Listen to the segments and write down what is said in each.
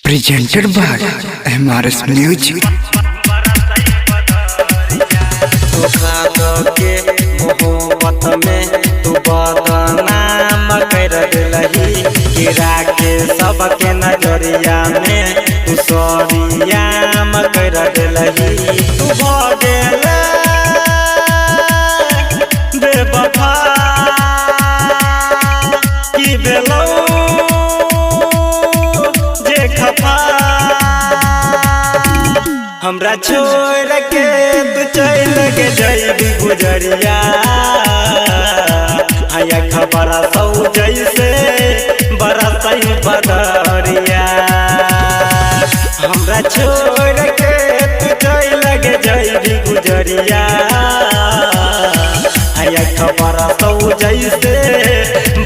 Presented by MRS Music. धोखा दके मोहब्बत में तू बदनाम कर दिलही, गिरा के सबके नजरिया में तू सरियाम कर दिलही। तू भ गेले बेवफा की बेलौ जे खफा, हमरा छोड़ के तू चल के जइबी गुजरिया। आया खबर सौ जैसे बरसई बदरिया। हमरा छोड़ के तू चल के जइबी गुजरिया। आया खबर सौ जैसे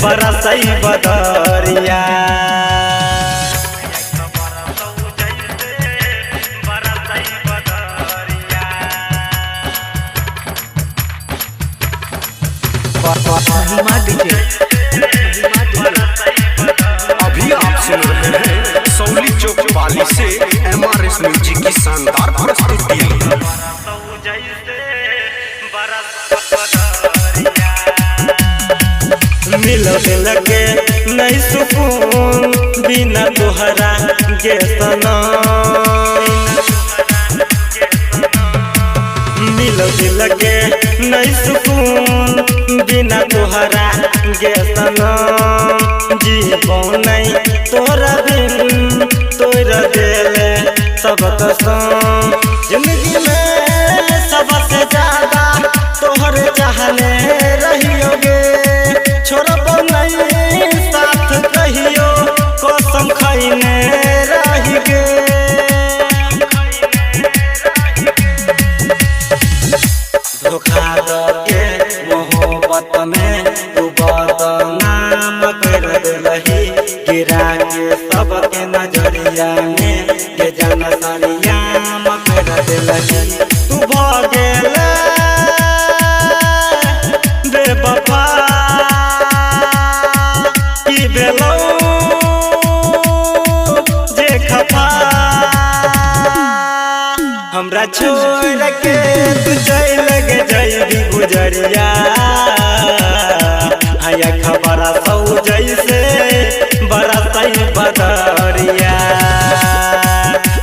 बरसई बदरिया। महिमा डीजे। अभी आप सुन रहे हैं सौली चौक पाली से एमआरएस म्यूजिक की शानदार प्रस्तुति। मिल दिल के नहीं सुकून बिना तोहरा गे सनम। मिल दिल के नहीं सुकून बिना तोहरा गे सनम। जीवो नहीं तोरा बिन तोरा दिल सब कसम। जिंदगी में सबसे ज्यादा तोहर चाहने रहियोगे, छोड़बो नहीं साथ कहियो कसम खैने रही गे। धोखा दके मोहब्बत में तू बदनाम कर दिलही, गिरा के सबके नजरिया में के जान सरियाम कर दिलही। तू भ गेले बेवफा की बेलौ जे खफा, हमरा छोड़ के तू चल के जइबी गुजरिया। आया खबर सौ जैसे बरसई बदरिया।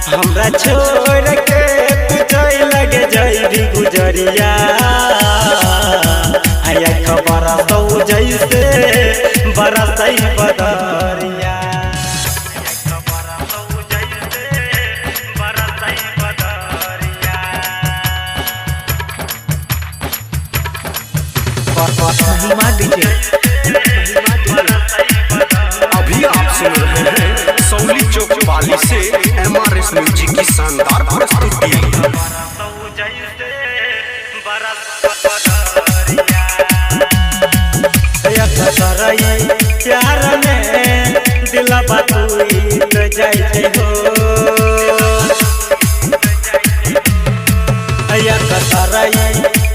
हमरा छोड़ के तू चल के जइबी गुजरिया। आया खबर सौ जैसे बरसई बदरिया। महिमा डीजे। अभी आप सुन रहे हैं सौली चौक पाली से एमआरएस म्यूजिक की शानदार प्रस्तुति। प्यार में दिलबा टूट जाइ छै हो।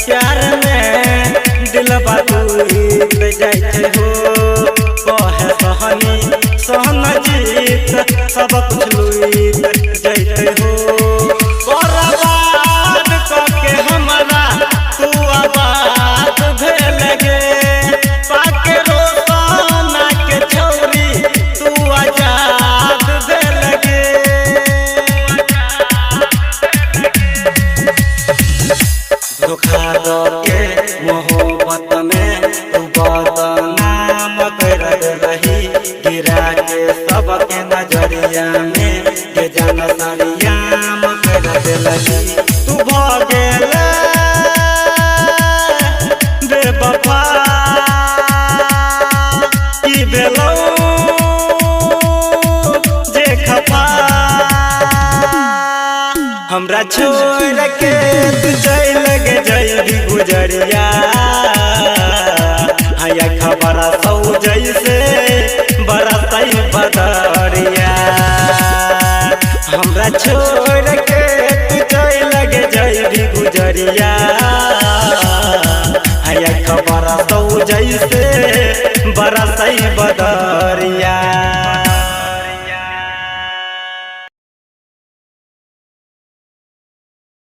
प्यार में दिलबा टूट जाइ छै हो। कहे सहनी सहन जीत सब कुछ लूट जैते हो। बर्बाद कके हमरा तू आबाद भेल गे, पाके रोसना के छौरी तू आजाद भेल गे। धोखा दके मोहब्बत में तू बदनाम कर दिलही, गिरा के सबके नजरिया में के जान सरियाम कर दिलही। तू भ गेले बेवफा की बेलौ जे खफा, हमरा छोड़ के तू चल के जइबी गुजरिया। आया खबर सौ जैसे बरसई बदरिया। हमरा छोड़ के तू चल के जइबी गुजरिया। आया खबर सौ जैसे बरसई बदरिया।